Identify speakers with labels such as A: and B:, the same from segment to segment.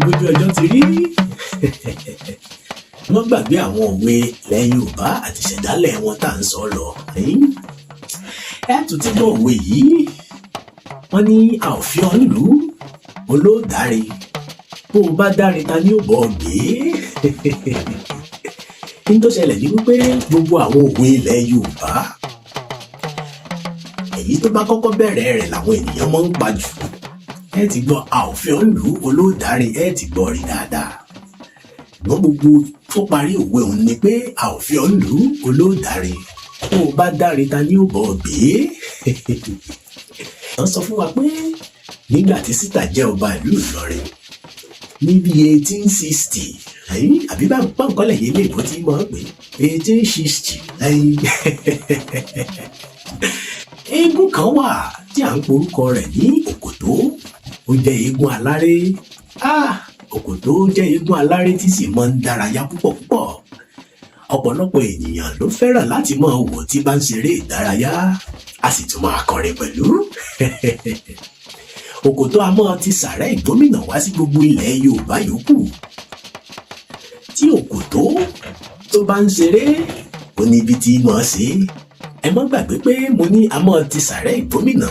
A: bójú ọjọ́ ti rí. Wọ́n gbàgbé àwọn òwe ilẹ̀ Yorùbá àti ìṣẹ̀dálẹ̀ wọn tá à ń sọ lọ. Ẹ tún ti gbọ́ òwe yìí. Wọ́n ní a ò fi ọ́ nílùú olóòdáre, bó o bá dáre, ta ni ó bọ̀ ọ́ gbé? Ní tó ṣẹlẹ̀ ní wípé gbogbo àwọn òwe ilẹ̀ Yorùbá, èyí tó bá kọ́kọ́ bẹ̀rẹ̀ rẹ̀ làwọn ènìyàn máa ń pa jù. Ẹ ti gbọ́ "a ò fi ọ́ nílùú olóòdáre", ẹ ti gbọ́ rí dáadáa. Ṣùgbọ́n gbogbo tó parí òwe òun ni pé "a ò fi ọ́ nílùú olóòdáre, bó o bá dáre, ta ni ó bọ̀ ọ́ gbé?" Wọ́n sọ fún wa pé nígbà tí Sítà jẹ́ ọba ìlú Ìlọrin ní bí 1860, àbí bá nǹkan lẹ́yìn ilé ìbò tí mọ̀ pé 1860, eégún kan wà tí à ń porúkọ rẹ̀ ní Òkòtó. Ó jẹ́ eégún aláré. Òkòtó jẹ́ eégún aláré tí sì máa ń dárayá púpọ̀ púpọ̀. Ọ̀pọ̀lọpọ̀ ènìyàn ló fẹ́ràn láti máa wò tí bá ń ṣeré ìdárayá, a sì tún máa kọrin pẹ̀lú. Òkòtó a máa ti Sàrẹ́ Ìgbómìnà wá sí gbogbo ilẹ̀ Yorùbá yòókù. Tí Òkòtó tó bá ń ṣeré, ó ní ibi tí mọ̀ ṣe. Ẹ má gbàgbé pé mo ní a máa ti Sàrẹ́ Ìgbómìnà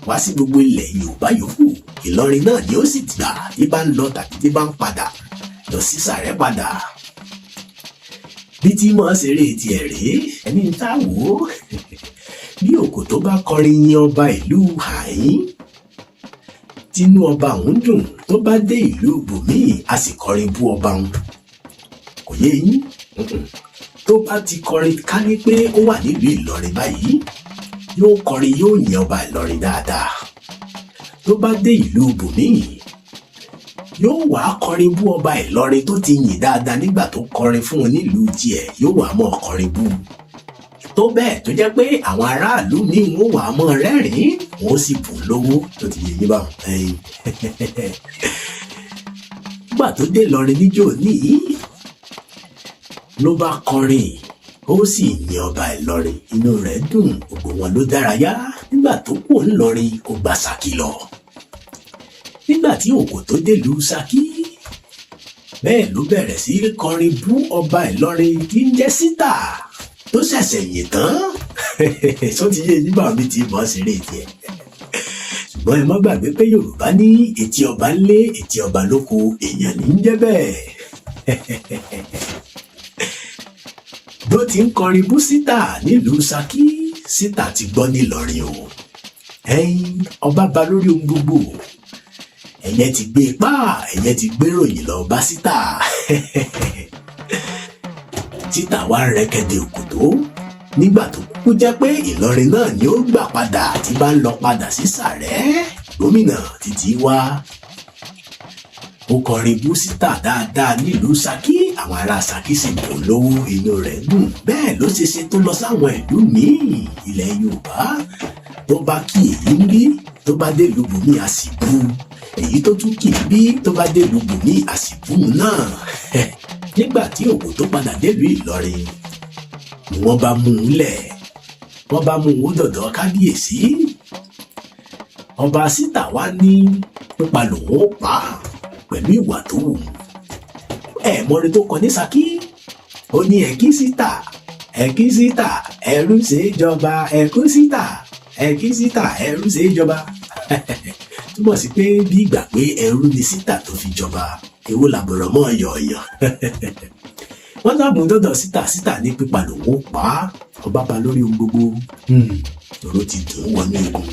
A: wá sí gbogbo ilẹ̀ Yorùbá yòókù. Ìlọrin náà ni ó sì gbà tí bá ń lọ tàbí tí bá ń padà lọ sí Sàrẹ́ padà. Bí tí mọ̀ ṣeré tiẹ̀ rèé, ẹni tá a wò ó, bí Òkòtó bá kọrin yin ọba ìlú àyín, tínú ọba òun dùn, tó bá dé ìlú bòmíì, a sì kọrin bú ọba òun. Kò yé yín? Tó bá ti kọrin, ká ní pé ó wà nílùú Ìlọrin báyìí, yóò kọrin, yóò yin ọba Ìlọrin dáadáa. Tó bá dé ìlú bòmíì, yóò wá kọrin bú ọba Ìlọrin tó ti yìn dáadáa nígbà tó kọrin fún un nílùú tiẹ̀. Yóò wá mọ́ kọrin bú tó bẹ́ẹ̀ tó jẹ́ pé àwọn aráàlú míì wọ́n wà á mọ́ rẹ́rìn-ín, wọ́n sì bùn lówó. Tó ti yé yín báwọn ẹyin. Nígbà tó dé Ìlọrin níjó ní ló bá kọrin, ó sì yin ọba Ìlọrin, inú rẹ̀ dùn, gbogbo wọn ló dárayá. Nígbà tó kù ńlọrin, ó gba Ṣakí lọ. Nígbà tí Òkòtó délùú Ṣakí, bẹ́ẹ̀ ló bẹ̀rẹ̀ sí í kọrin bú ọba Ìlọrin tí ń jẹ́ Sítà tó ṣẹ̀ṣẹ̀ yìn tán. Tó ti yé yín bá mi ti mọ̀ ṣeré tiẹ̀. Ṣùgbọ́n ẹ má gbàgbé pé Yorùbá ní etí ọba ńlé, etí ọba lóko, èèyàn ní í jẹ́ bẹ́ẹ̀. Bó ti ń kọrin bú Sítà nílùú Ṣakí, Sítà ti gbọ́ nílọrin o. Ẹ̀yin ọba ba lórí ohun gbogbo, ẹ̀yẹ ti gbé pa, ẹ̀yẹ ti gbé ròyìn lọ bá Sítà. Sítà wá rẹ́kẹ̀dẹ̀ Òkòtó nígbà tó kúkú jẹ́ pé Ìlọrin náà ni ó gbà padà tí bá ń lọ padà sí Sàrẹ́ Gómìnà títí wá. Ó kọrin bú Sítà dáadáa nílùú Ṣakí, àwọn ará Ṣakí sì bùn lówó, inú rẹ̀ dùn. Bẹ́ẹ̀ ló ṣe ṣe tó lọ sáwọn ìlú míì ilẹ̀ Yorùbá. Tó bá kí èyí ń bí, tó bá dé ìlú bòmí, a sì bú èyí tó tún kì í bí, tó bá dé ìlú bòmí, a sì bú náà. Nígbà tí Òkòtó padà délùú Ìlọrin ni wọ́n bá mú un lẹ̀, wọ́n bá mú un dọ̀dọ̀ kábíyèsí. Ọba Sítà wá ní pípa lòun ó pa á pẹ̀lú ìwà tó wù ú. Ẹ mọrin tó kọ ní Ṣakí. Ó ní, "Ẹ̀kí Sítà, ẹ̀kí Sítà, ẹrú ṣe é jọba. Ẹ̀kú Sítà, ẹ̀kí Sítà, ẹrú ṣe é jọba." Túmọ̀ sí pé bí ìgbà pé ẹrú ni Sítà tó fi jọba, èwo làbọ̀rọ̀ mọ́ yọ̀ọ̀yàn. Wọ́n dábùn dọ́dọ̀ Sítà. Sítà ní pípa lòun ó pa á. Ọba ba lórí ohun gbogbo, tòró ti dùn ún wọnú egun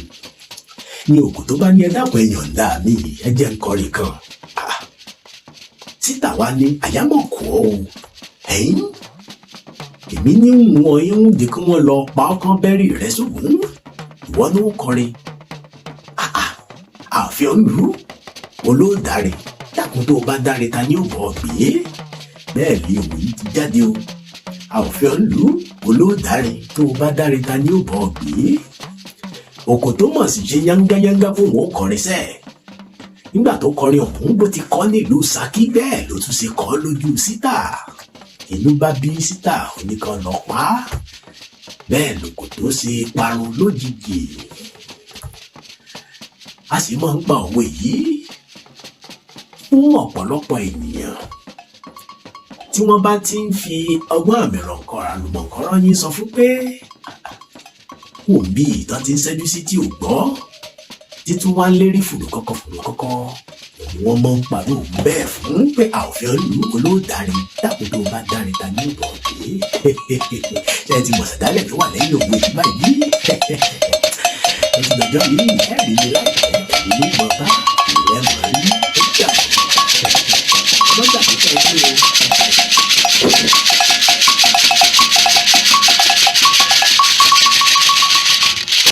A: ní. Òkú tó bá ní, "Ẹ dákun, ẹ yọ̀ǹda mi, ẹ jẹ́ n kọrin kan." Sítà wá ní, "Àyámọ̀ kọ́ o, ẹ̀yìn èmi ní wọn ń jẹ́ kí wọ́n lọ pa ọkàn bẹ́rì rẹ sógun, ìwọ ló kọrin àfihàn lù olóòdáre. Dákun, tó o bá dáre, ta ni ó bọ̀ gbé?" Bẹ́ẹ̀ ni òun yìí ti jáde o. "Àfihàn lù olóòdáre, tó o bá dáre, ta ni ó bọ̀ gbé?" Òkòtó mọ̀ sí ṣe yángayánga fún òun kọrin sẹ́ẹ̀. Nígbà tó kọrin ọ̀hún, bó ti kọ́ nílùú Ṣakí, bẹ́ẹ̀ ló tún ṣe kọ́ lójú Sítà. Inú bá bí Sítà, oníkan lọ pa á. Bẹ́ẹ̀ lòkòtó ṣe parun lójijì. A sì máa ń pa òwe yìí. Fún ọ̀pọ̀lọpọ̀ ènìyàn tí wọ́n bá ti ń fi ọgbọ́n àmìrànkọ àlùmọ̀kọ́rọ́ yín sọ fún pé kò ń bí ìtàn ti ń ṣẹ́jú sí tí ò gbọ́, títún wá ń lérí fùrùkọ́kọ́ fùrùkọ́kọ́, wọ́n mọ̀ ń pàrọ̀ òun bẹ́ẹ̀ fún pé àòfin ìlú olóòdárin dákun, tó bá dárin, ta ní ìbọn dé? Ṣé ẹ ti mọ̀ sàdálẹ̀ tó wà lẹ́yìn òwe yìí báyìí? Ó ti dọjọ́ yìí, ẹ̀rí mi láìpẹ́, ẹ̀rí mi mọ̀ bá.